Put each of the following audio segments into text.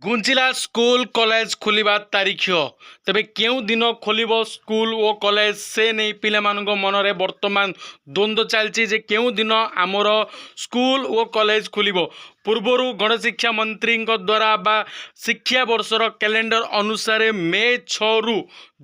ଘୁଞ୍ଚିଲା school college ଖୋଲିବା ତାରିଖ। ତେବେ କେଉଁ ଦିନ ଖୋଲିବ ସ୍କୁଲ ଓ କଲେଜ, ସେ ନେଇ ପିଲାମାନଙ୍କ ମନରେ ବର୍ତ୍ତମାନ ଦ୍ୱନ୍ଦ୍ୱ ଚାଲିଛି ଯେ କେଉଁ ଦିନ ଆମର ସ୍କୁଲ ଓ କଲେଜ ଖୋଲିବ। ପୂର୍ବରୁ ଗଣଶିକ୍ଷା ମନ୍ତ୍ରୀଙ୍କ ଦ୍ୱାରା ବା ଶିକ୍ଷା ବର୍ଷର କ୍ୟାଲେଣ୍ଡର ଅନୁସାରେ ମେ 6ରୁ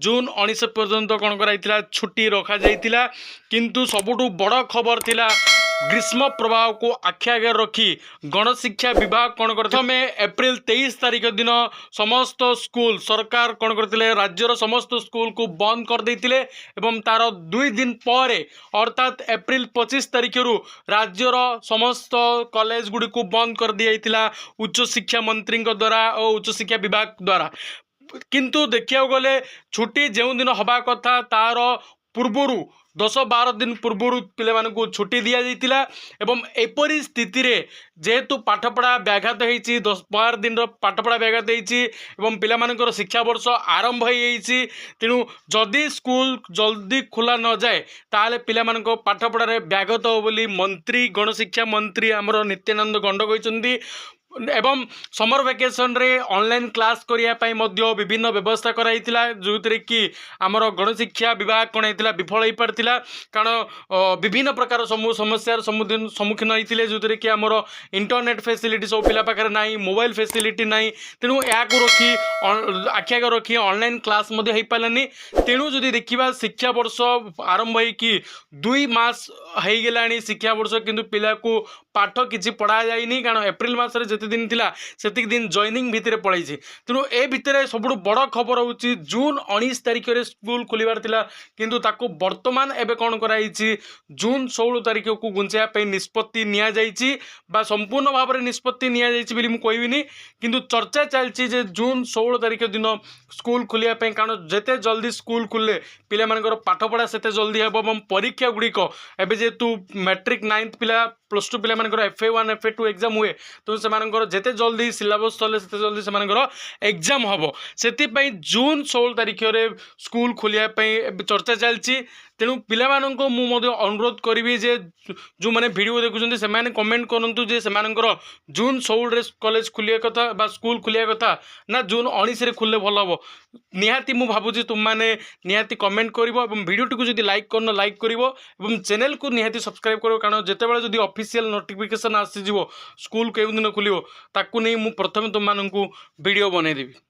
ଜୁନ୍ 19 ପର୍ଯ୍ୟନ୍ତ କ'ଣ କରାଯାଇଥିଲା? ଛୁଟି ରଖାଯାଇଥିଲା। କିନ୍ତୁ ସବୁଠୁ ବଡ଼ ଖବର ଥିଲା, ଗ୍ରୀଷ୍ମ ପ୍ରବାହକୁ ଆଖି ଆଗରେ ରଖି ଗଣଶିକ୍ଷା ବିଭାଗ କ'ଣ କରିଥିଲେ? ପ୍ରଥମେ ଏପ୍ରିଲ 23 ତାରିଖ ଦିନ ସମସ୍ତ ସ୍କୁଲ ସରକାର କ'ଣ କରିଥିଲେ? ରାଜ୍ୟର ସମସ୍ତ ସ୍କୁଲକୁ ବନ୍ଦ କରିଦେଇଥିଲେ ଏବଂ ତାର 2 ଦିନ ପରେ, ଅର୍ଥାତ୍ ଏପ୍ରିଲ 25 ତାରିଖରୁ ରାଜ୍ୟର ସମସ୍ତ କଲେଜ ଗୁଡ଼ିକୁ ବନ୍ଦ କରିଦିଆଯାଇଥିଲା ଉଚ୍ଚଶିକ୍ଷା ମନ୍ତ୍ରୀଙ୍କ ଦ୍ୱାରା ଓ ଉଚ୍ଚଶିକ୍ଷା ବିଭାଗ ଦ୍ୱାରା। କିନ୍ତୁ ଦେଖିବାକୁ ଗଲେ ଛୁଟି ଯେଉଁଦିନ ହେବା କଥା, ତାର ପୂର୍ବରୁ 10-12 ଦିନ ପୂର୍ବରୁ ପିଲାମାନଙ୍କୁ ଛୁଟି ଦିଆଯାଇଥିଲା। ଏବଂ ଏପରି ସ୍ଥିତିରେ ଯେହେତୁ ପାଠପଢ଼ା ବ୍ୟାଘାତ ହେଇଛି, 10-12 ଦିନର ପାଠପଢ଼ା ବ୍ୟାଘାତ ହେଇଛି ଏବଂ ପିଲାମାନଙ୍କର ଶିକ୍ଷାବର୍ଷ ଆରମ୍ଭ ହେଇଯାଇଛି, ତେଣୁ ଯଦି ସ୍କୁଲ ଜଲ୍ଦି ଖୋଲା ନଯାଏ, ତାହେଲେ ପିଲାମାନଙ୍କ ପାଠପଢ଼ାରେ ବ୍ୟାଘାତ ହେବ ବୋଲି ମନ୍ତ୍ରୀ, ଗଣଶିକ୍ଷା ମନ୍ତ୍ରୀ ଆମର ନିତ୍ୟାନନ୍ଦ ଗଣ୍ଡ କହିଛନ୍ତି। ଏବଂ ସମର ଭ୍ୟାକେସନରେ ଅନଲାଇନ୍ କ୍ଲାସ୍ କରିବା ପାଇଁ ମଧ୍ୟ ବିଭିନ୍ନ ବ୍ୟବସ୍ଥା କରାଯାଇଥିଲା, ଯେଉଁଥିରେ କି ଆମର ଗଣଶିକ୍ଷା ବିଭାଗ କ'ଣ ହେଇଥିଲା? ବିଫଳ ହେଇପାରିଥିଲା। କାରଣ ବିଭିନ୍ନ ପ୍ରକାର ସବୁ ସମସ୍ୟାର ସମ୍ମୁଖୀନ ହେଇଥିଲେ, ଯେଉଁଥିରେ କି ଆମର ଇଣ୍ଟରନେଟ୍ ଫେସିଲିଟି ସବୁ ପିଲା ପାଖରେ ନାହିଁ, ମୋବାଇଲ ଫେସିଲିଟି ନାହିଁ। ତେଣୁ ଏହାକୁ ଆଖି ଆଗରେ ରଖି ଅନଲାଇନ୍ କ୍ଲାସ୍ ମଧ୍ୟ ହେଇପାରିଲାନି। ତେଣୁ ଯଦି ଦେଖିବା, ଶିକ୍ଷାବର୍ଷ ଆରମ୍ଭ ହେଇକି 2 ମାସ ହେଇଗଲାଣି ଶିକ୍ଷାବର୍ଷ, କିନ୍ତୁ ପିଲାକୁ ପାଠ କିଛି ପଢ଼ାଯାଇନି। କାରଣ ଏପ୍ରିଲ ମାସରେ ଯେତେ ଦିନ ଥିଲା, ସେତିକି ଦିନ ଜଏନିଂ ଭିତରେ ପଳେଇଛି। ତେଣୁ ଏ ଭିତରେ ସବୁଠୁ ବଡ଼ ଖବର ହେଉଛି, ଜୁନ୍ 19 ତାରିଖରେ ସ୍କୁଲ ଖୋଲିବାର ଥିଲା, କିନ୍ତୁ ତାକୁ ବର୍ତ୍ତମାନ ଏବେ କ'ଣ କରାଯାଇଛି? ଜୁନ୍ 16 ତାରିଖକୁ ଘୁଞ୍ଚାଇବା ପାଇଁ ନିଷ୍ପତ୍ତି ନିଆଯାଇଛି ବା ସମ୍ପୂର୍ଣ୍ଣ ଭାବରେ ନିଷ୍ପତ୍ତି ନିଆଯାଇଛି ବୋଲି ମୁଁ କହିବିନି, କିନ୍ତୁ ଚର୍ଚ୍ଚା ଚାଲିଛି ଯେ ଜୁନ୍ 16 ତାରିଖ ଦିନ ସ୍କୁଲ ଖୋଲିବା ପାଇଁ। କାରଣ ଯେତେ ଜଲ୍ଦି ସ୍କୁଲ ଖୋଲିଲେ ପିଲାମାନଙ୍କର ପାଠପଢ଼ା ସେତେ ଜଲ୍ଦି ହେବ ଏବଂ ପରୀକ୍ଷା ଗୁଡ଼ିକ ଏବେ ଯେହେତୁ ମ୍ୟାଟ୍ରିକ୍, ନାଇନ୍ଥ ପିଲା, ପ୍ଲସ୍ ଟୁ ପିଲାମାନଙ୍କର FA 1, FA 2 exam ହୁଏ, ତେଣୁ ସେମାନଙ୍କର ଯେତେ ଜଲ୍ଦି ସିଲାବସ୍ ସରିଲେ ସେତେ ଜଲ୍ଦି ସେମାନଙ୍କର ଏକ୍ଜାମ୍ ହେବ। ସେଥିପାଇଁ ଜୁନ୍ 16 ତାରିଖରେ ସ୍କୁଲ ଖୋଲିବା ପାଇଁ ଏବେ ଚର୍ଚ୍ଚା ଚାଲିଛି। ତେଣୁ ପିଲାମାନଙ୍କୁ ମୁଁ ମଧ୍ୟ ଅନୁରୋଧ କରିବି ଯେ ଯେଉଁମାନେ ଭିଡ଼ିଓ ଦେଖୁଛନ୍ତି, ସେମାନେ କମେଣ୍ଟ କରନ୍ତୁ ଯେ ସେମାନଙ୍କର ଜୁନ୍ 16ରେ କଲେଜ ଖୋଲିବା କଥା ବା ସ୍କୁଲ ଖୋଲିବା କଥା ନା ଜୁନ୍ 19ରେ ଖୋଲିଲେ ଭଲ ହେବ। ନିହାତି ମୁଁ ଭାବୁଛି ତୁମମାନେ ନିହାତି କମେଣ୍ଟ କରିବ ଏବଂ ଭିଡ଼ିଓଟିକୁ ଯଦି ଲାଇକ୍ କରିନ, ଲାଇକ୍ କରିବ ଏବଂ ଚ୍ୟାନେଲକୁ ନିହାତି ସବସ୍କ୍ରାଇବ୍ କରିବ। କାରଣ ଯେତେବେଳେ ଯଦି ଅଫିସିଆଲ ନୋଟିଫିକେସନ୍ ଆସିଯିବ ସ୍କୁଲ କେଉଁ ଦିନ ଖୋଲିବ, ତାକୁ ନେଇ ମୁଁ ପ୍ରଥମେ ତୁମମାନଙ୍କୁ ଭିଡ଼ିଓ ବନେଇଦେବି।